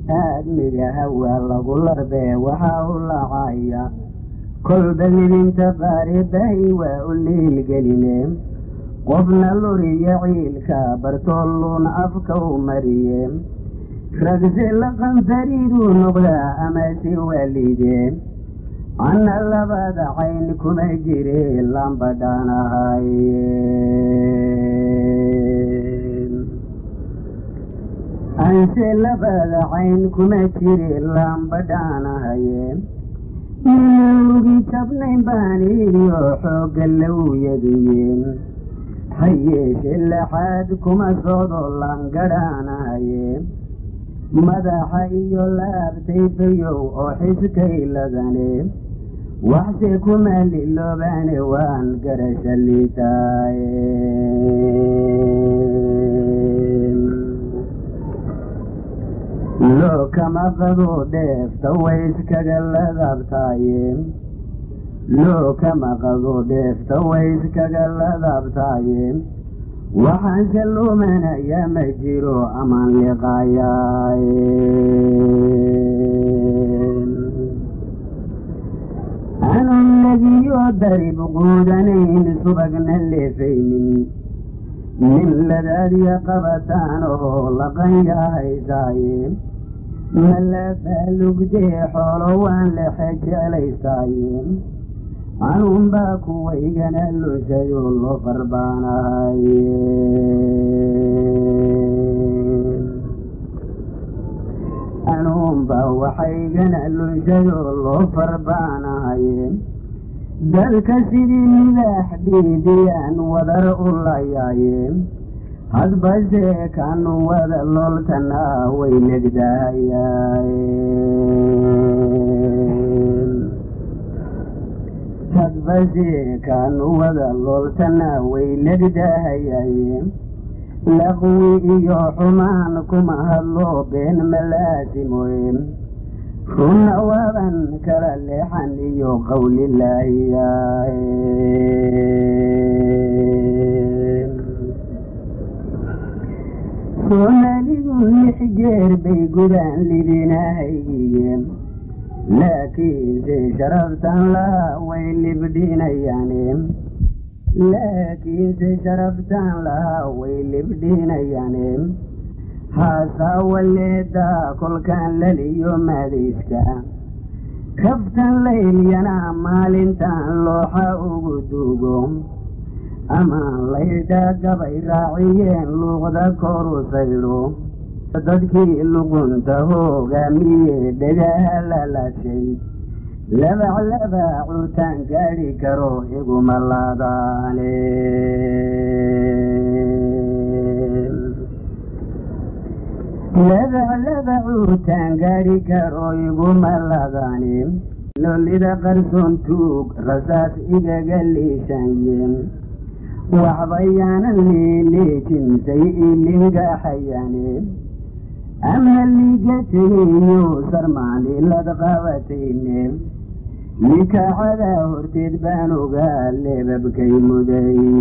Aadmiga hawaa lagu larbee waxaa u lacaya kolba libinta qaaribahay waa u liilgeline. Qofna luriya ciilka bartoolluun afka u mariye, ragse laqan fariiduu noqdaa ama si waalide. Anna labada cayn kuma jire lambadhaanahay, anse labada cayn kuma jire lambadhaanahaye. Lugi jabnayn baan iyo xoogga lawyaduye, ha yeeshe laxaad kuma socdo langadhaanahaye. Madaxa iyo laabtayfayow oo xiskay ladane, waxse kuma liloobaane waan garasha liitaaye. Loo kama qado dheefta way iskaga ladabtaaye, loo kama qado dheefta way iskaga ladabtaaye. Waxaanse lumanaya ma jiro amaan liqaayaaye. Anun lagiyo darib quudanayn subagna leefaynin, nin ladaadiya qabataan oo laqanya haysaaye. Malafaalugdee xoolo waan lexe jeclaysaaye, anuunbaa kuwaygana lushayo loo farbaanahaye. Anuunbaa waxaygana lunshayo loo farbaanahaye. Dadka sidii libaax dhiidiyaan wadar u layaaye, hadbase kanu wada looltanaa way legdahayaaye. Hadbase kanu wada looltanaa way legdahayaye. Laqwi iyo xumaan kuma hadlo, been malaasimoye, runna waaban kala leexan iyo qowlilaahiyaye. Soomaalidu lix jeer bay gudaan libinahaygiye, laakiinse sharaftan lahaa way libdhinayaane, laakiinse sharaftan lahaa way libdhinayaane. Haasawaleedaa kolkaan laliyo maadayska kaftan laylyana maalintan looxa ugu duugo, amaan laydha gabay raaciyeen luuqda koru saydho. Dadkii luqunta hoogaamiye dhagaha lalashay, labac labacutaan gaadhi karo iguma laadaane. Labac labacuutaan gaadhi karo iguma laadaane. Lolida qarsoon tuug rasaas igaga liishaanye, waxbayaanan liiliijinsay ilingaxayaane. Ama liiga tegiyo sarmaanilad qabatayne, likaacada horteed baan ogaa leebabkay mudaye.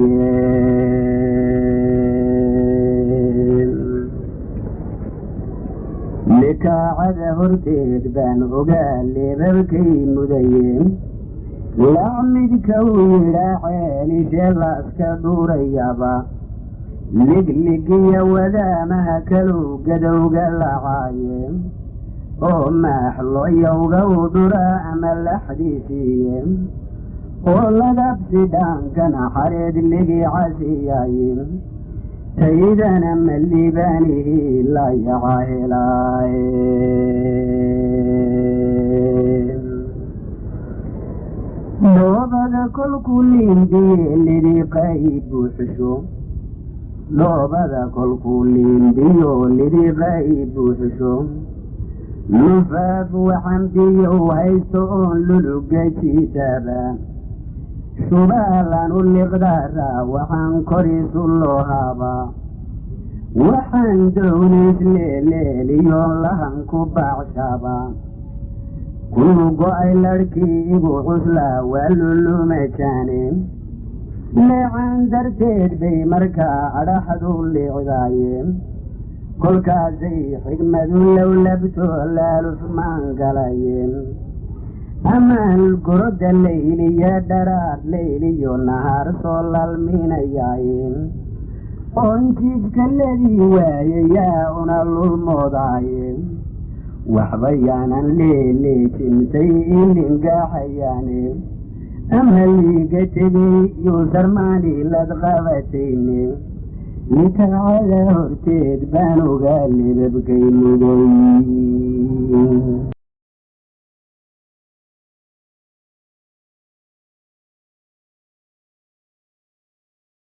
Likaacada horteed baan ogaa leebabkay mudaye. Lacmidka uu yidhaa ceelishe laaska dhuurayaba, ligligiya wadaamaha kalow gadowga lacaaye, oo maaxlooyowga u dhuraa ama laxdiisiiye, oo ladabsi dhaankana xareed ligi casiyaaye. Taydana ma liibaanihii layaca helaaye. Dhoobada kolkuu liimbiye lidiqay buuxsho, dhoobada kolkuu liimbiyo lidiqay buuxsho. Lufaaf waxaan biyow haysto oon luluga jiitaaba, shubaalan u liqdaara waxaan korisu loohaaba. Waxaan downays leeleeliyo lahan ku baacshaaba, kulu go-ay larhkii igu cuslaa waa lulumajaane. Leecan darteed bay markaa adhaxdu liicdaaye. Kolkaasay xigmadu lowlabto laalufmaan galayeen, amaan goroda layliya dharaar layliyo nahaar soo lalminayaayeen, oon jiifka ladii waayayaa una lulmoodaayeen. Waxba yaanan leeleejinsay ilingaaxayaane, ama liiga tegey yuusarmaani lad qabatayne, litaacada horteed baan ogaa lebabkay muday.